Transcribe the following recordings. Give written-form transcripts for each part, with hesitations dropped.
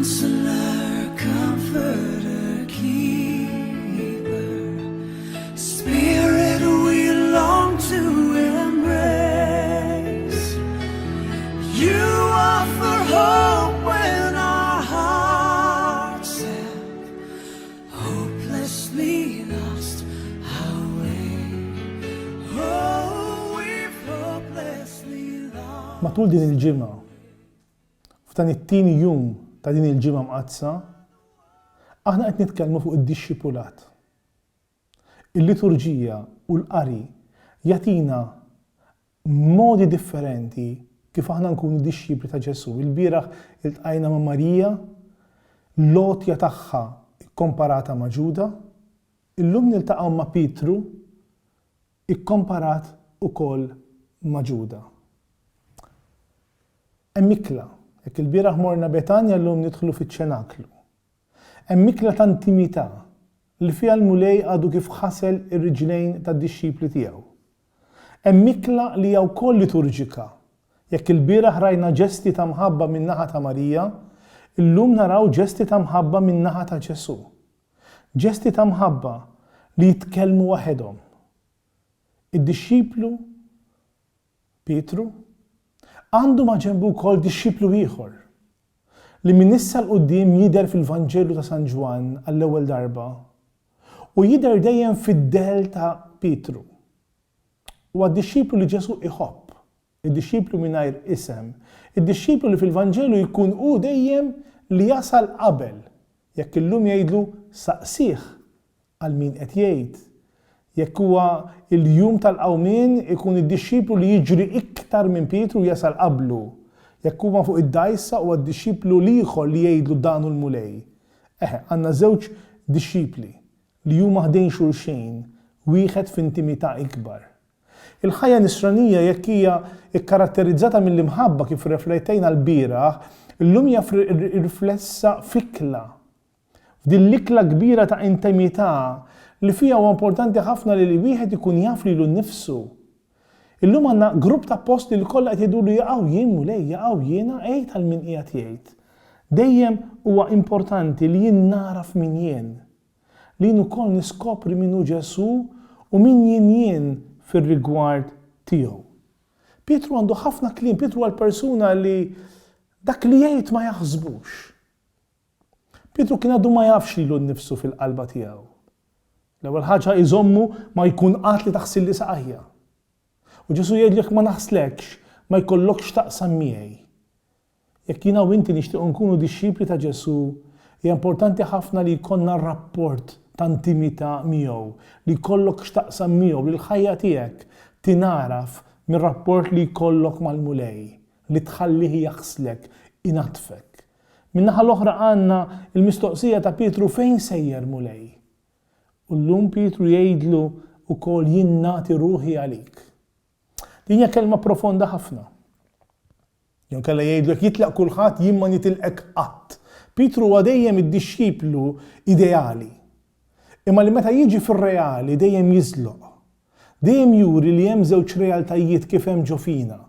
Counselor, Comforter, Keeper, Spirit we long to embrace. You offer hope when our hearts have hopelessly lost our way. Oh, we've hopelessly lost. Matul din il-ġimgħa, f'dan it-tieni jum ta' din il-ġimgħa mqaddsa, aħna qed nitkellmu fuq id-dixxipulat. Il-liturġija u l-qari jagħtina modi differenti kif aħna nkunu dixxipli ta' Ġesù. Ilbieraħ iltqajna ma' Marija, l-għotja tagħha kkomparata ma' Ġuda. Illum niltaqgħu ma' Pietru ikkomparat ukoll ma' Ġuda. Hemm ikla. Jekk ilbieraħ morna Betanja llum nidħlu fiċ-ċenaklu. Hemm ikla ta' intimità li fiha l-Mulej għadu kif ħasel ir-riġlejn tad-dixxipli tiegħu. Hemm ikla li hija wkoll liturġika. Jekk ilbieraħ rajna ġesti ta' mħabba min-naħa ta' Marija, illum naraw ġesti ta' mħabba min-naħa ta' Ġesù. Ġesti ta' mħabba li jitkellmu waħedhom. Id-dixxiplu Pietru għandu maġenbu wkoll dixxiplu ieħor li minn issa 'l quddiem jidher fil-Vanġelu ta' San Ġwann għall-ewwel darba u jidher dejjem fid-dell ta' Pietru. Huwa d-dixxiplu li Ġesù iħobb, id-dixxiplu mingħajr isem, id-dixxiplu li fil-Vanġelu jkun hu dejjem li jasal qabel, jekk illum jgħidlu saqsih Għal min qed jgħid, Jekk huwa l-jum tal-qawmien, ikun id-dixxiplu li jiġri iktar minn Pietru u jasal qablu. Jekk huma fuq id-dgħajsa, huwa d-dixxiplu l-ieħor li jgħidlu dan hu l-Mulej. Eħe, għandna żewġ dixxipli li huma ħdejn xulxin, wieħed f'intimità ikbar. Il-ħajja nisranija jekk hija kkaratterizzata mill-imħabba kif irreflettejna lbieraħ, illum hija riflessa f'ikla. F'din l-ikla kbira ta' intimità li fiha huwa importanti ħafna li wieħed ikun jaf lilu nnifsu. Illum għandna grupp ta' appostli li kollha qed jgħidulu jaqaw jien Mulej, jaqaw jiena, għid għal min qiegħed jgħid. Dejjem huwa importanti li jien nagħraf min jien. Li jien ukoll niskopri min hu Ġesù u min jien jien fir-rigward tiegħu. Pietru għandu ħafna kliem, Pietru huwa l-persuna li dak li jgħid ma jaħsbux. Pietru kien għadu ma jafx lilu nnifsu fil-qalba tiegħu. L-ewwel ħaġa iżommu ma jkun qatt li taħsilli saqajja. U Ġesù jgħidlu jekk ma naħslekx, ma jkollokx x'taqsam miegħi. Jekk jiena u inti nixtiequ nkunu dixxipli ta' Ġesù, hija importanti ħafna li jkollna rapport ta' intimità miegħu, li jkollok x'taqsam miegħu, li l-ħajja tiegħek tingħaraf mir-rapport li jkollok mal-Mulej, li tħallih jaħslek, inaddfek. Min-naħa l-oħra għandna l-mistoqsija ta' Pietru fejn sejjer Mulej? U llum Pietru jgħidlu wkoll jien nagħti ruħi għalik. Din hija kelma profonda ħafna. Jew inkella jgħidlu jekk jitlaq kulħadd jien ma nitilqek qatt. Pietru huwa dejjem id-dixxiplu ideali. Imma li meta jiġi fir-reali dejjem jiżloq. Dejjem juri li hemm żewġ realtajiet kif hemm ġo fina.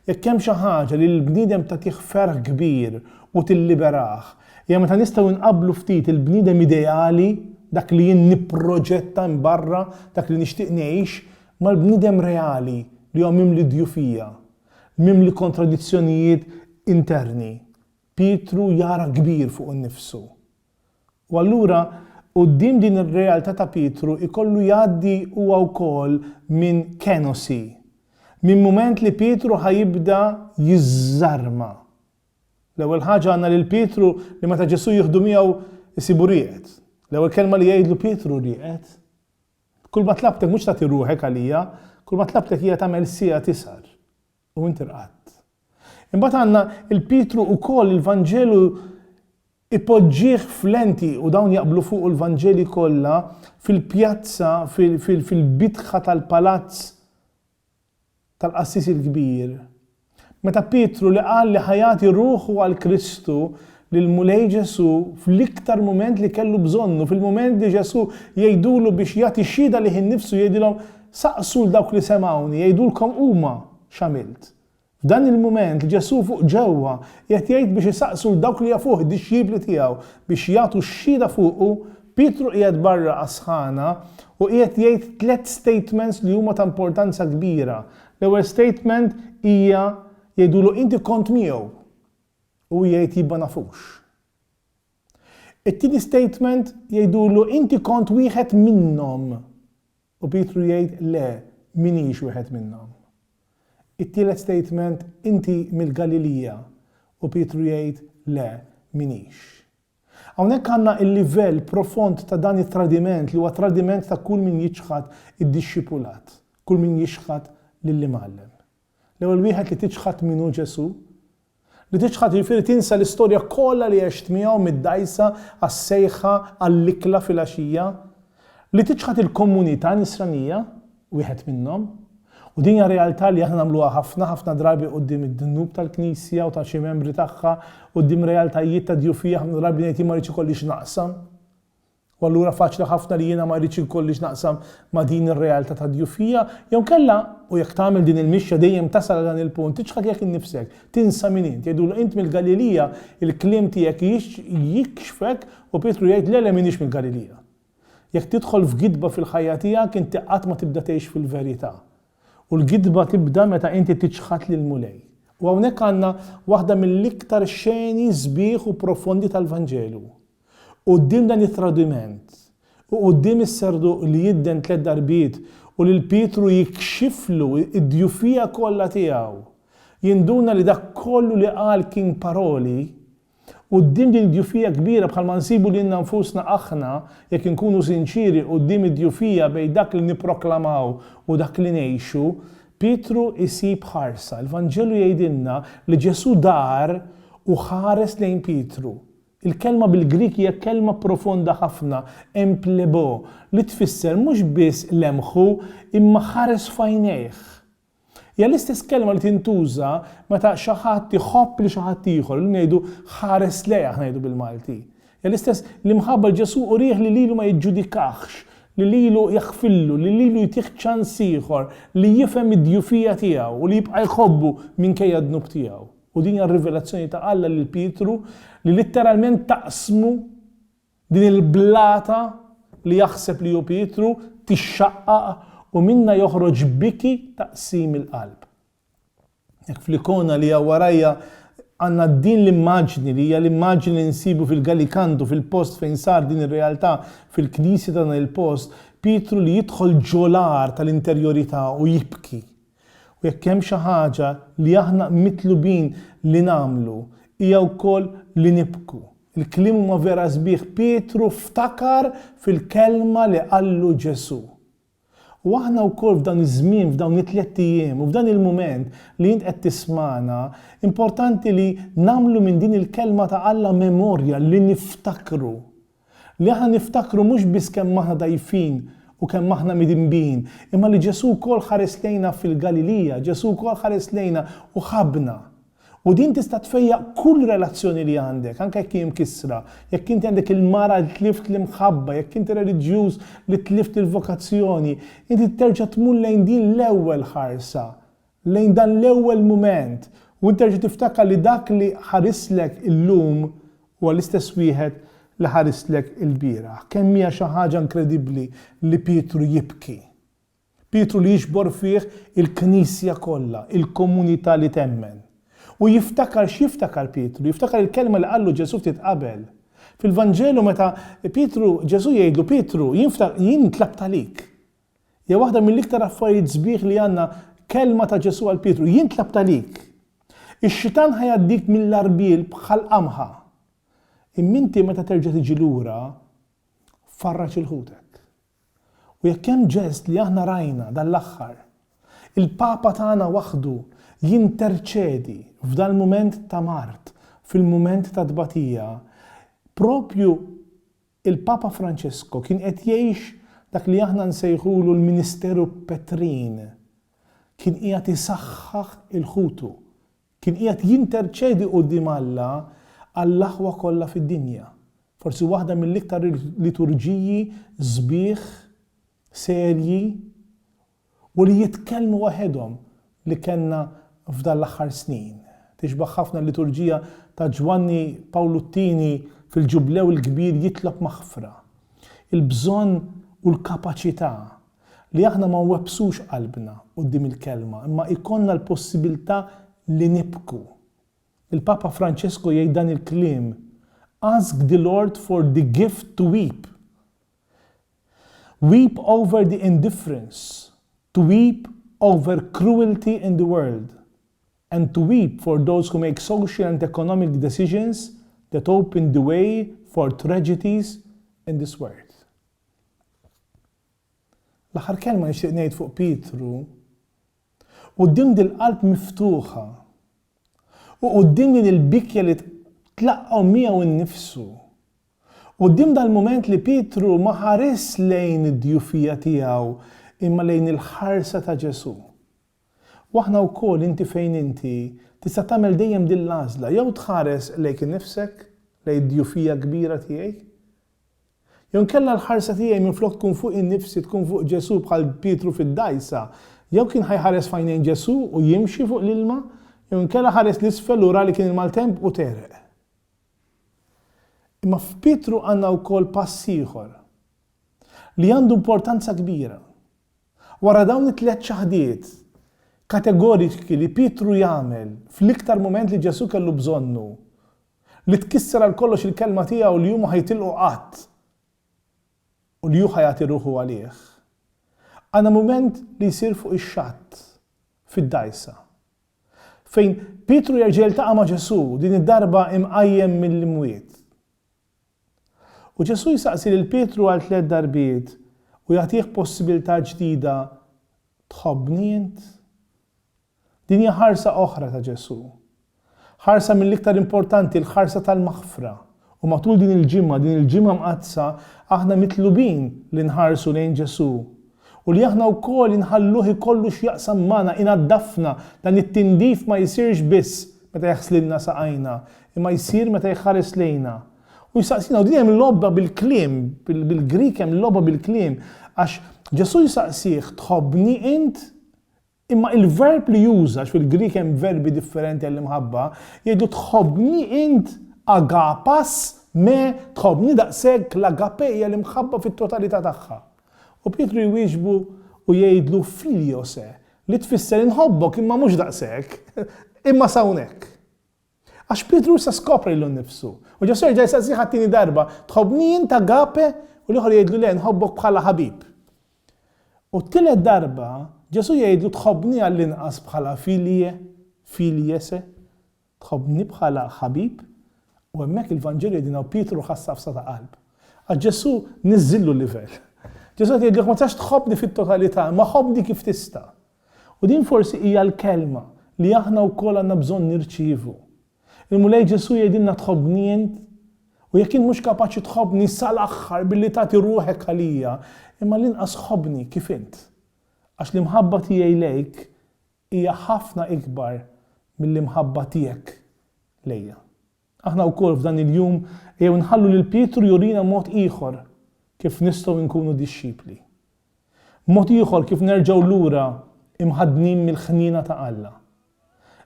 Jekk hemm xi ħaġa li lill-bniedem tagħtih ferħ kbir u tilliberah, hija meta nistgħu nqabblu ftit il-bniedem ideali, dak li jien nipproġetta 'n barra, dak li nixtieq ngħix, mal-bniedem reali li huwa mimli djufija, mimli kontradizzjonijiet interni. Pietru jara kbir fuqu nnifsu. U allura, quddiem din ir-realtà ta' Pietru jkollu jgħaddi huwa wkoll minn kenosi, minn mument li Pietru ħa jibda jiżżarma. L-ewwel ħaġa għandna lil Pietru li meta Ġesù jieħdu miegħu jsibu rieqed. L-ewwel kelma li jgħidlu Pietru rieqed. Kull ma tlabtek mhux tagħti ruħek għalija, kull ma tlabtek hija tagħmel siegħa tisgħar. U inti rqadt. Imbagħad għandna il-Pietru wkoll il-Vanġelu ipoġġih f'lenti u dawn jaqblu fuqu l-Vanġeli kollha fil-pjazza fil-bitħa tal-palazz tal-qassis il-kbir. Meta Pietru li qal li ħa jagħti ruħu għal Kristu lill-Mulej Ġesù fl-iktar mument li kellu bżonnu, fil-mument li Ġesù jgħidulu biex jagħti xhieda lih innifsu jgħidilhom, Saqsu 'l dawk li semgħuni, jgħidulkom huma x'għamilt. F'dan il-mument li Ġesù fuq ġewwa qiegħed jgħid biex isaqsu 'l dawk li jafuh id-dixxipli tiegħu biex jagħtu x-xhieda fuqu, Pietru qiegħed barra għas-sħana u qiegħed jgħid tlett statements li huma ta' importanza kbira. L-ewwel statement hija jgħidulu inti kont miegħu. U hu jgħid jien ma nafux. It-tieni statement jgħidulu inti kont wieħed minnhom. U Pietru jgħid, Le, m'iniex wieħed minnhom. It-tielet statement, Inti mill-Galilija. U Pietru jgħid, Le, m'iniex. Hawnhekk għandna l-livell profond ta' dan it-tradiment li huwa tradiment ta' kull min jiċħad id-dixxipulat, kull min jixħad lill-Imgħallem. L-ewwel wieħed li tiċħad min hu Ġesù, Li tiċħad jiġifieri tinsa l-istorja kollha li għext miegħu mid-dgħajsa għas-sejħa għall-ikla filgħaxija. Li tiċħad il-komunità nisranija, wieħed minnhom. U din hija realtà li aħna nagħmluha ħafna, ħafna drabi quddiem id-dnub tal-Knisja u ta' xi membri tagħha, quddiem realtajiet ta' djufija ħafna drabi ngħid jien ma rridx ikolli x'naqsam. U allura faċli ħafna li jiena ma rridx ikolli x'naqsam ma' din ir-realtà ta' djufija, jew inkella, u jekk tagħmel din il-mixja dejjem tasal għal dan il-punt, tiċħad lilek innifsek, tinsa min int, jgħidulu int mill-Galilija, il-kliem tiegħek jikxfek u Pietru jgħid le le m'iniex mill-Galilija. Jekk tidħol f'gidba fil-ħajja tiegħek inti qatt ma tibda tgħix fil-verità. U l-gidba tibda meta inti tiċħad lill-Mulej. U hawnhekk għandna waħda mill-iktar xeni sbieħ u profondi tal-Vanġelu. Quddiem dan it-tradiment, u quddiem is-serduq li jidden tlett darbiet u lil Pietru jikxiflu d-djufija kollha tiegħu, jinduna li dak kollu li qal kien paroli, quddiem din id-djufija kbira bħalma nsibu lilna nfusna aħna, jekk inkunu sinċieri quddiem id-djufija bejn dak li nipproklamaw u dak li ngħixu, Pietru jsib ħarsa. Il-Vanġelu jgħidilna li Ġesù dar u ħares lejn Pietru. Il-kelma bil-Grieg hija kelma profonda ħafna, emplebo, li tfisser mhux biss lemħu imma ħares f'għajnejh. Hija l-istess kelma li tintuża meta xi ħadd iħobb lil xi ħadd ieħor, illum ngħidu ħares lejha aħna ngħidu bil-Malti. Hija l-istess l-imħabba li Ġesù urieh li lilu ma jiġġudikahx, li lilu jaħfillu, li lilu jtih ċans ieħor, li jifhem id-djufija tiegħu u li jibqa' jħobbu minkejja d-dnub tiegħu. U din hija r-rivelazzjoni ta' Alla lil Pietru li litteralment taqsmu din il-blata li jaħseb li hu Pietru, tixxaqqaq u minnha joħroġ biki ta' qsim il-qalb. Jekk fl-ikona li hawn warajja għandna din l-immaġni li hija l-immaġni li nsibu fil-Gallicantu, fil-post fejn sar din ir-realtà, fil-knisja ta' dan il-post, Pietru li jidħol ġol-għar tal-interjorità u jibki. U jekk hemm xi ħaġa li aħna mitlubin li nagħmlu, hija wkoll li nibku. Il-kliem huma vera sbieħ, Pietru ftakar fil-kelma li qallu Ġesù. U aħna wkoll f'dan iż-żmien, f'dawn it-tlett ijiem u f'dan il-mument li int qed tismagħna, importanti li nagħmlu minn din il-kelma ta' Alla memorja li niftakru. Li aħna niftakru mhux biss kemm aħna dgħajfin u kemm aħna midinbin, imma li Ġesù wkoll ħares lejna fil-Galilija, Ġesù wkoll ħares lejna u ħabbna. U din tista' tfejjaq kull relazzjoni li għandek, anke jekk hi mkissra, jekk inti għandek il-mara li tlift l-imħabba, jekk inti reliġjuż li tlift il-vokazzjoni, inti terġa' tmur lejn din l-ewwel ħarsa. Lejn dan l-ewwel mument, u int terġa' tiftakar li dak li ħarislek illum huwa l-istess wieħed li ħarislek ilbieraħ. Kemm hija xi ħaġa inkredibbli li Pietru jibki. Pietru li jiġbor fih il-Knisja kollha, il-komunità li temmen. U jiftakar x'jiftakar Pietru? Jiftakar il-kelma li qallu Ġesù ftit qabel. Fil-Vanġelu meta Pietru, Ġesù jgħidlu, Pietru, jien tlabt għalik. Hija waħda mill-iktar affarijiet sbieħ li għandna kelma ta' Ġesù għal Pietru, Jien tlabt għalik. Ix-xitan ħa jgħaddik mill-għarbiel bħal qamħa. Imma inti meta terġa' tiġi lura, farraġ 'il ħutek. U jekk hemm ġest li aħna rajna dan l-aħħar, il-Papa tagħna waħdu jinterċedi f'dal-mument ta' mard, fil-mument ta' tbatija, propju Il-Papa Francesco kien qed jgħix dak li aħna nsejħulu l-ministeru Petrin. Kien qiegħed isaħħaħ 'il ħutu. Kien qiegħed jinterċedi quddiem Alla għall-aħwa kollha fid-dinja. Forsi waħda mill-iktar liturġiji sbieħ, serji u li jitkellmu waħedhom li kellna f'dan l-aħħar snin. Tixbah ħafna l-liturġija ta' Ġwanni Pawlu t-Tieni fil-Ġublew il-Kbir jitlob maħfra. Il-bżonn u l-kapaċità li aħna ma nwebbsux qalbna quddiem il-Kelma imma jkollna l-possibilità li nibku. Il-Papa Francesco jgħid dan il-kliem, Ask the Lord for the gift to weep. Weep over the indifference, to weep over cruelty in the world, and to weep for those who make social and economic decisions that open the way for tragedies in this world. L-aħħar kelma nixtieq ngħid fuq Pietru, quddiem dil-qalb miftuħa u quddiem din il-bikja li tlaqqgħu miegħu nnifsu, Quddiem dal-mument li Pietru ma ħarisx lejn id-djufija tiegħu imma lejn il-ħarsa ta' Ġesù. U aħna wkoll, inti fejn inti, tista' tagħmel dejjem din l-għażla, jew tħares lejk innifsek, lejn id-djufija kbira tiegħi, jew inkella l-ħarsa tiegħi minflok tkun fuqi nnifsi tkun fuq Ġesù bħal Pietru fid-dgħajsa, jew kien ħa jħares f'għajnejn Ġesù u jimxi fuq l-ilma, jew inkella ħares 'l isfel u ra li kien il-maltemp u tegħreq. Imma f'Pietru għandna wkoll pass ieħor li għandu importanza kbira. Wara dawn it-tlett ċaħdiet kategoriki li Pietru jagħmel fl-iktar mument li Ġesù kellu bżonnu, li tkisser għal kollox il-kelma tiegħu li hu ma ħa jitilqu qatt u li hu ħa jagħti ruħu għalih, għandna mument li jsir fuq ix-xatt, fid-dgħajsa. Fejn Pietru jerġa' jiltaqa' ma' Ġesù, din id-darba imqajjem mill-imwiet. U Ġesù jsaqsi lil Pietru għal tlett darbiet u jagħtih possibilità ġdida, Tħobbni int? Din hija ħarsa oħra ta' Ġesù. Ħarsa mill-iktar importanti, l-ħarsa tal-maħfra. U matul din il-ġimgħa, din il-Ġimgħa Mqaddsa, aħna mitlubin li nħarsu lejn Ġesù u li aħna wkoll inħalluh ikollu x'jaqsam magħna, inaddafna. Dan it-tindif ma jsirx biss meta jaħslilna saqajna, imma jsir meta jħares lejna u jsaqsina. U din hemm logħba bil-kliem, bil-Grieg hemm logħba bil-kliem, għax Ġesù jsaqsih, Tħobbni int? Imma il-verb li juża, għax fil-Grieg hemm verbi differenti għall-imħabba, jgħidlu tħobbni int agapas me, tħobbni daqshekk, l-agape hija l-imħabba fit-totalità tagħha. U Pietru jwieġbu u jgħidlu filiose, li tfisser inħobbok imma mhux daqshekk, imma s'hawnhekk. Għax Pietru issa skopra lilu nnifsu. U Ġesù jerġa' jsaqsih għat-tieni darba, Tħobbni int agape? U l-ieħor jgħidlu, Le, nħobbok bħala ħabib. U t-tielet darba, Ġesù jgħidlu, Tħobbni għall-inqas bħala filie, filiese? Tħobbni bħala ħabib? U hemmhekk il-Vanġelu jgħidilna u Pietru ħass għafsa ta' qalb. Għax Ġesù niżżillu l-livell. Ġesù qed jgħidlek ma tistax tħobbni fit-totalità, imma ħobbni kif tista'. U din forsi hija l-kelma li aħna wkoll għandna bżonn nirċievu. Il-Mulej Ġesù jgħidilna tħobbni int? U jekk int mhux kapaċi tħobbni sal-aħħar billi tagħti ruħek għalija, imma l-inqas ħobbni kif int. Għax l-imħabba tiegħi lejk hija ħafna ikbar mill-imħabba tiegħek lejja. Aħna wkoll f'dan il-jum ejjew nħallu lil Pietru jurina mod ieħor kif nistgħu nkunu dixxipli. Mod ieħor kif nerġgħu lura imħaddnin mill-ħniena ta' Alla.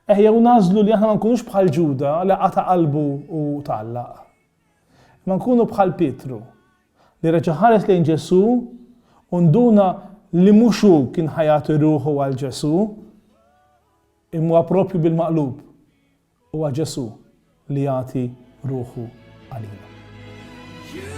Ejjew nagħżlu li aħna ma nkunux bħal Ġuda li qata' qalbu u tgħallaq. Imma nkunu bħal Pietru li reġa' ħares lejn Ġesù u nduna li mhux hu kien ħa jagħti ruħu għal Ġesù, imma huwa propju bil-maqlub. Huwa Ġesù li jagħti ruħu għalina.